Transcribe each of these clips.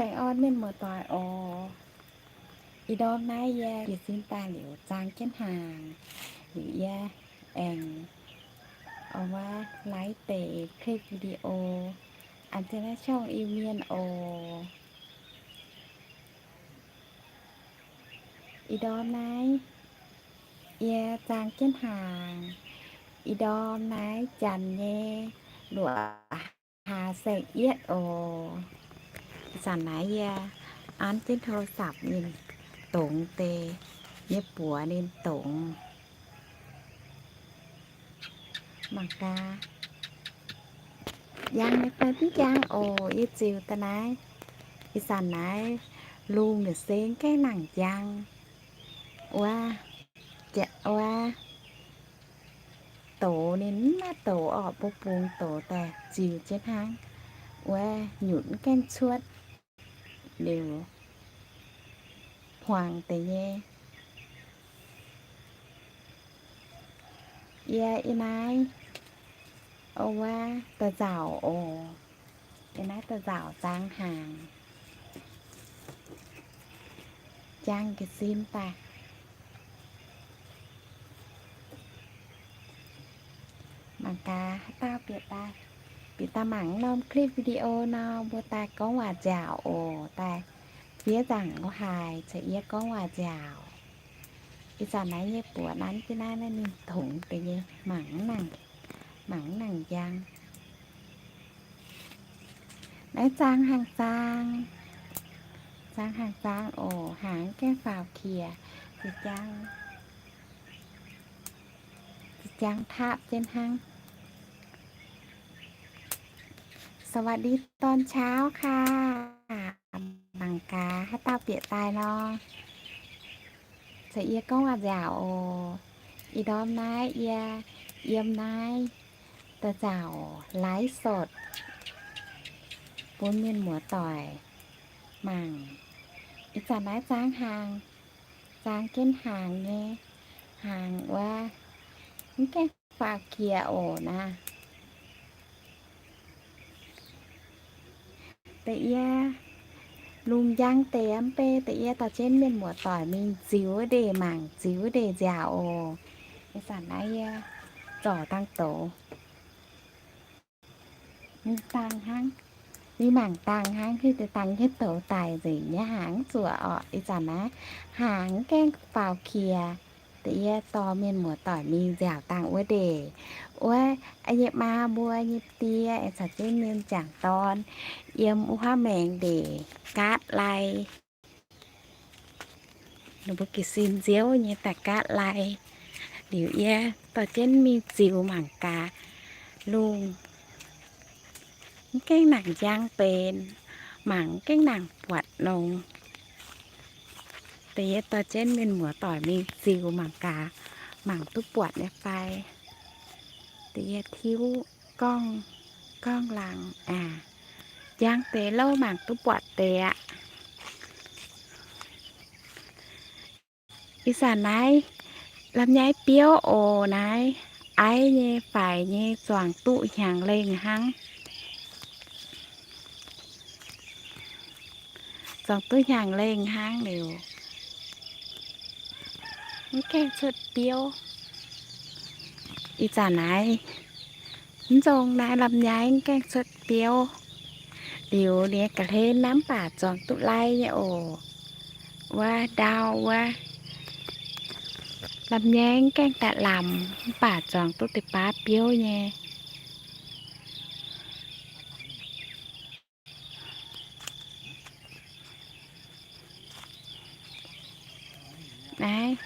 Baengh orn mienh muoz-doic oc. Ih ndorm naaiv yie jiez sin daaih liuz zaang jienv hnaangx, liuz yie aengx wuov laiv deix คลิปวิดีโอ an jienv naaiv ช่อง Iu-Mienh oc. Ih ndorm naaiv yie zaang jienv hnaangx. Ih ndorm naaiv janx nyei luoqc hlaax saeng-yietv oc. Ih zanc naaiv yie an jienv โทรศัพท์ ninh dongz deix, yie buoz ninh dongz. Mangc gaax, njang nyei fai mv njang oc. Yie ziux daaih naaiv, ih zanc naaiv lungh nyei seng gaengh nangc njang. Wuov, wuov douz ninh mv maaih douz orqc, bung bung douz daaih ziux jienv hnangv. Wuov nyutc mv gaengh cuotv liuz, hmuangx deix nyei. Yie ih naaiv, o wuov, da'nzauc oc. Ih naaiv da'nzauc zaang hnaangx, jang jiez sin daaih. Mangc gaax haaix dauh bieqc daaih, bieqc daaih mangc norm คลิปวิดีโอ nor, mbuo daaih gorngv waac nziaauc oc. Daaih fiev nzaangc o haaix caux yie gorngv waac nziaauc. Ih zanc naaiv nyei buoz nanv jienv naaiv, naaiv ninh tongx deix nyei, mangc, mangc nangc njang. Naaiv zaang hnaangx zaang, zaang hnaangx zaang oc. Hnaangx gaengh faaux qiex, ziqc jang tapv jienv hnangv. สวัสดีตอนเช้าค่ะ Mangc gaax haaix dauh bieqc daaih nor, caux yie gorngv waac nziaauc oc. Ih ndorm naaiv yie yiem naaiv da'nzauc ไลฟ์สด bun mienh muoz-doic mangc. Ih zanc naaiv zaang hnaangx, zaang jienv hnaangx nyei, hnaangx wuov mv gaengh faaux qiex oc naaiv. Da'yie lungh njang deix mv bei, da'yie dorh jienv mienh muoz-doic mingh ziux wuov ndeic, mangc ziux wuov ndeic nziaauc oc. Ih zanc naaiv yie zorc dangh douz. Mingh dangh hnangv, mingh mangc dangh hnangv, hiuv deix dangh nyei douz daic nzengc nyei, hnaangx zuoqc orqc. Ih zanc naaiv hnaangx gaengh faaux qiex. Da'yie dorh mienh muoz-doic mingh nziaauc dangh wuov ndeic. Wuov, yie maa mbuo nyei die aengx caux jienv mienh jangc dorn yiem wuov huaav maengx ndeic gaatv lai. Ninh mbuo jiez sin nziouv nyei daaih gaatv lai. Liuz yie dorh jienv mingh ziux mangc gaax, lungh mv gaengh nangc njang benx, mangc mv gaengh nangc buatc nongx. Da'yie dorh jienv mienh muoz-doic mingh ziux mangc gaax, mangc duqv buatc nyei fai. Da'yie tiuv gorngv, gorngv laangz aqv. Njang deix louv, mangc duqv buatc deix aqv. Ih zanc naaiv lamh nyaiv biouv oc. Naaiv aiv nyei faix nyei zuangx duqv hnyangx lengh hnangv. Zuangx duqv hnyangx lengh hnangv liuz, mv gaengh cuotv biouv. Ih zanc naaiv mv nzong naaiv lamh nyaiv mv gaengh cuotv biouv. Liuz ninh ga'hlen naaiv mv baac zuangx duqv lai nyei oc. Wuov ndau wuov, lamh nyaiv mv gaengh daaih lamz, mv baac zuangx duqv deix baav biouv nyei. Naaiv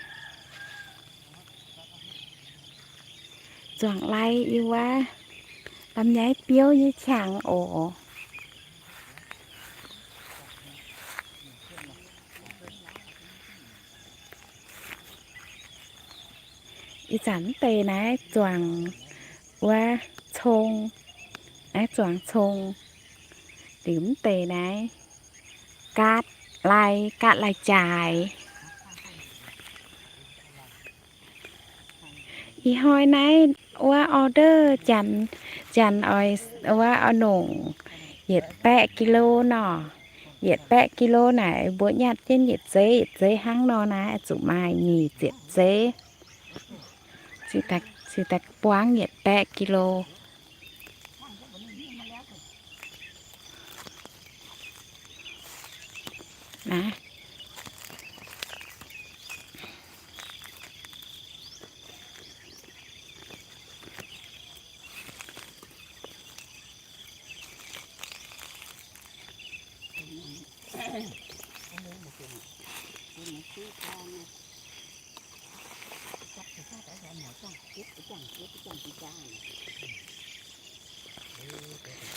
zuangx lai yie wuov, lamh nyaiv biouv nyei qangx oc. Ih zanc mv deix naaiv zuangx wuov cong, naaiv zuangx cong. Liuz mv deix naaiv gaatv lai, gaatv lai-jaaix. Ih hnoi naaiv wuov order janx, janx oix wuov oix nongc yietc baeqv กิโล nor. Yietc baeqv kilo naaic mbuo nyatv jienv yietc zeiv, yietc zeiv hnangv nor naaiv, zuqc maaih nyic ziepc zeiv, ziouc daaih buangv yietc baeqv kilo. Naaiv.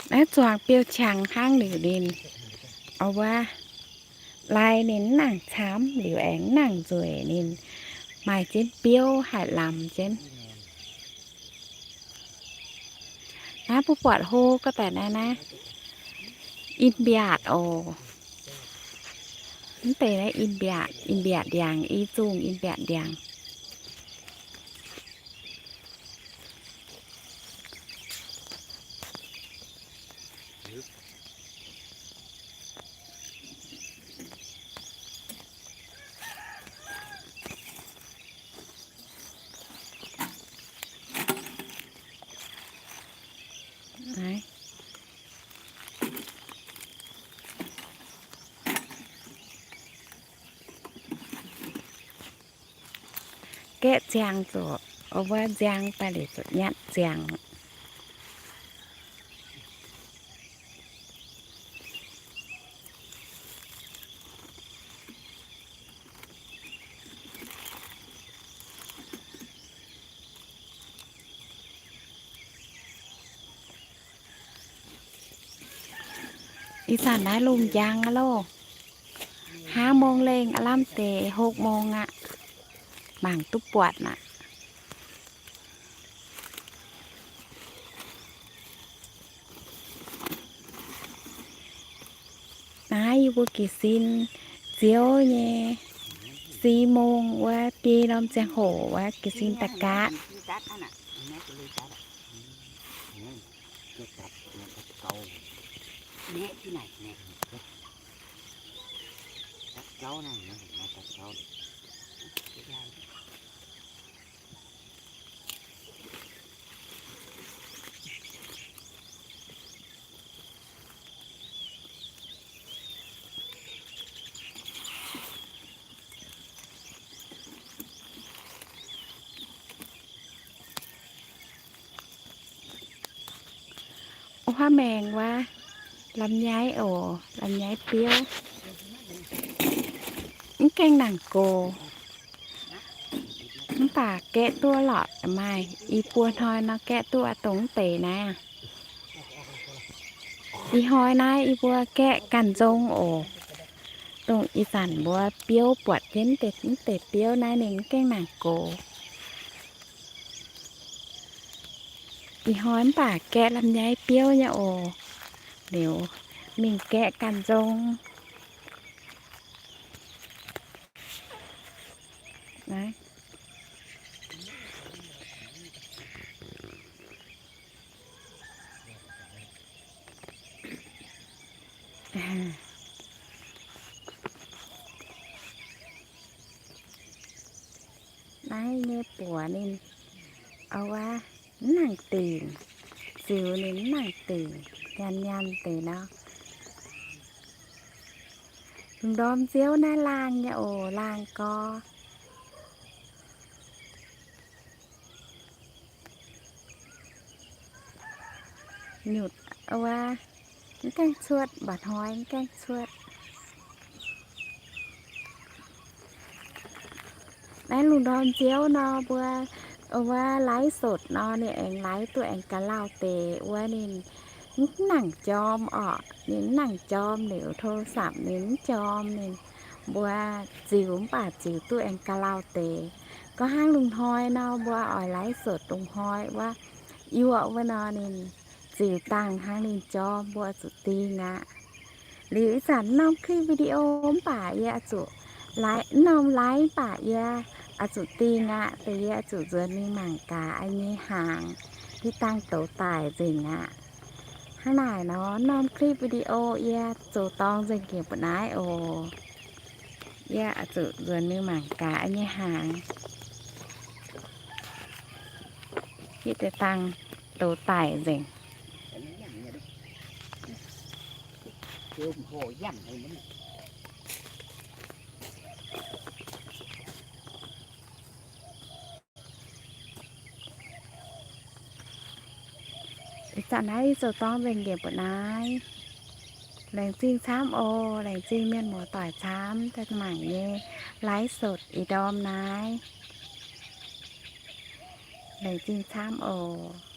Naaiv zuangx biouv-qangx hnangv liuz ninh, o wuov, lai ninh mv nangc camv liuz aengx mv nangc nzueic ninh maaih jienv biouv haih lamz jienv. Naaiv mbuo buatc hlo gorx daaih naaiv, naaiv in-mbiaatc oc. Mv deix naaiv in-mbiaatc, in-mbiaatc ndiangx, i zungh in-mbiaatc ndiangx. Gaeqv ziangx zuqc, o wuov nziang daaih liuz zuqc nyatv ziangx. Ih zanc naaiv lungh njang aqv loh. Hnangv mong lengh aqv, lamh deix hopv mong aqv. Mangc duqv buatc aqv. Naaiv yie mbuo jiez sin ziouv nyei, si mong wuov biei norm ziangh hoc wuov jiez sin da'gaqv. Ov, huaav maengx wuov, lamh nyaiv oc, lamh nyaiv biouv. Mv gaengh nangc gox, mv baac gaeqv duqv lorqc, maaih i buo hnoi nor gaeqv duqv dongh mv deix naaiv. Ih hnoi naaiv yie mbuo gaeqv ganh nzong oc. Dongh ih zanc mbuo biouv buatc jienv mv deix biouv naaiv ninh mv gaengh nangc gox. Ih hnoi mv baac gaeqv lamh nyaiv biouv nyei oc. Liuz mingh gaeqv ganh nzong. Naaiv nyei buoz ninh, o wuov, mv nangc dingc, ziux ninh mv nangc dingc, nyanc nyanc deix nor. Lungh ndorm nziouv naaiv laangh nyei oc, laangh gorx. Nyutc wuov, mv gaengh cuotv, mba'hnoi mv gaengh cuotv. Naaiv lungh ndorm nziouv nor, mbuo wuov ไลฟ์สด nor, ninh aengx ไลฟ์ duqv aengx ga'lauh deix wuov ninh mv nangc jorm orqc. Ninh mv nangc jorm liuz โทรศัพท์ ninh mv jorm, ninh mbuo ziux mv baac ziux duqv aengx ga'lauh deix. Gorngv hnangv lungh hnoi nor, mbuo oix ไลฟ์สด lungh hnoi wuov, yuoqv wuov nor ninh ziux dangh hnangv ninh jorm, mbuo zuqc dingh aqv. Liuz ih zanc norm คลิปวิดีโอ mv baac yie oix zuqc ไลฟ์, norm ไลฟ์ mv baac yie oix zuqc dingh aqv, deix yie oix zuqc nzuonx mingh mangc gaax nyei hnaangx hitv dangh douz daic nzengc aqv. Hnangv naaic nor, norm คลิปวิดีโอ yie zoux dorng nzengc njiec mbu'naaiv oc. Yie zuqc nzuonx mingh mangc gaax nyei hnaangx. Hitv deix dangh douz daic nzengc. Ih zanc naaiv zoux dorng nzengc njiec mbu'naaiv. Laengz zingh camv oc. Laengz zingh mienh muoz-doic camv daaih mangc nyei ไลฟ์สด ih ndorm naaiv. Laengz zingh camv oc.